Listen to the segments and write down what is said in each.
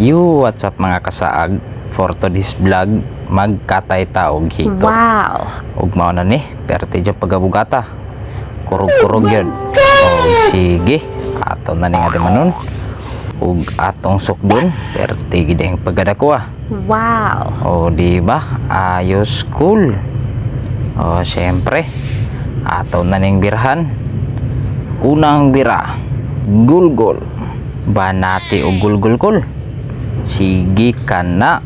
Yo, what's up, mga kasaag? For today's vlog, magkatay ta og hito. Ug mao na ni, perte yung pagabugata. Kurog-kurog yun. Og sige, ato na ning ating manon. Ug atong sukdon, perte gid ang pagkadako ah. O di ba? Ayos, cool. O syempre, ato na ning birhan. Unang bira, gulgol. Banati o gulgol kol. Sige ka na.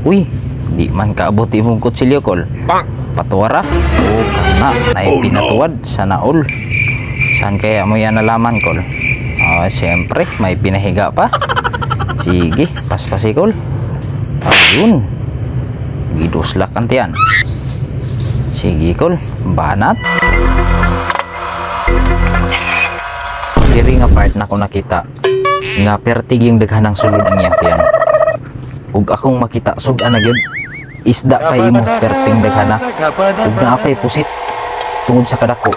Uy, di man kaabot imong kutsilyo, kol. Patuwara. O kana, na pinatuwad sa naol. Saan kaya mo yan nalaman, kol? O, syempre, may pinahiga pa. Sige, paspasi, kol. Ayun. Giduslak ang tiyan. Sige, kol, banat. Diri nga part na ko nakita nga pertig yung daghan ng sulod ang iyang tiyan. Ug akong makita sug ana gyud isda kay imo perting daghana. Ug naa pay pusit tungod sa kadako.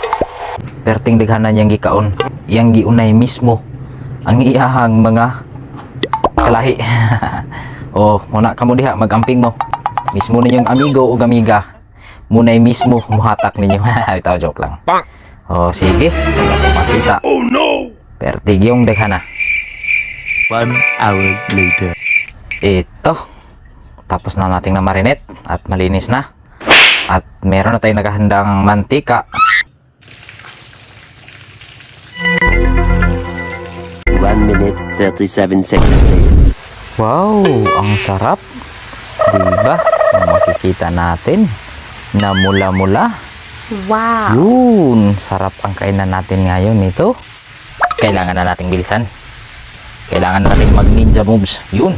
Perting daghana niyang gikaon. Iyang giunay mismo ang iyahang mga kalahi. Oh, muna kamo diha magamping mo. Mismo ninyong amigo o amiga. Munay mismo muhatak ninyo. Itaw, joke lang. Oh, sige, pag atong makita. Oh no! Pertig yung daghana. 1 hour later. Ito. Tapos na nating na marinate at malinis na. At meron na tayong nakahandang mantika. 1 minute, 37 seconds later. Wow, ang sarap. Diba? Ang makikita natin na mula-mula. Yun, sarap ang kainan natin ngayon nito. Kailangan na nating bilisan. Kailangan na natin mag ninja moves. Yun.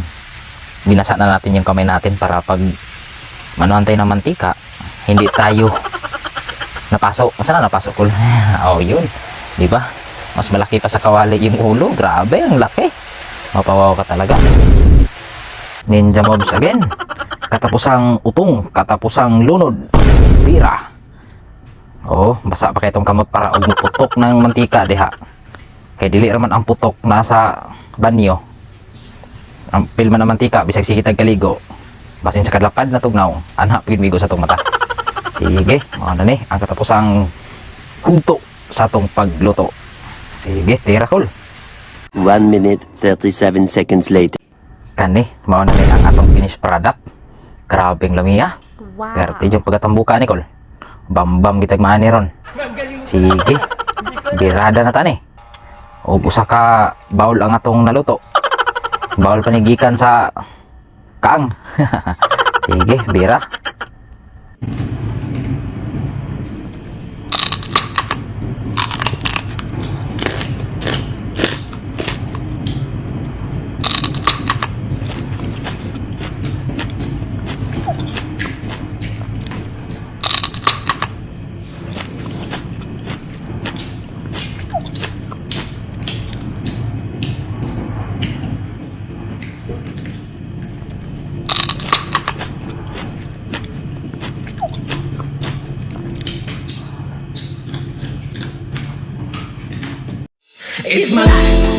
Binasa na natin yung kamay natin para pag manuhan tayo ng mantika, hindi tayo napaso. Saan na napaso ko? Oh, yun. Di ba? Mas malaki pa sa kawali yung ulo. Grabe, ang laki. Mapawaw ka talaga. Ninja moves again. Katapusang utong, katapusang lunod. Bira. Oh, basa pa kay itong kamot para og muputok ng mantika diha. Kay dili raman ang putok nasa banyo. Ang pilma ng mantika bisag sige tag kaligo. Basin sa kadlapad na tugnaw, anha pigid migo sa tong mata. Sige, mao na ni ang katapusang hugto sa atong pagluto. Sige, tira, kol. 1 minute, 37 seconds later. Kani, mao na ni ang atong finished product. Grabeng lamiya. Perte yung pagkatambuka ni kol. Bambam gitag ni ron. Sige. Birada na tani. Og usa ka bowl ang atong naluto. Bowl pa ni gikan sa kaang. Sige, bira. It's my life.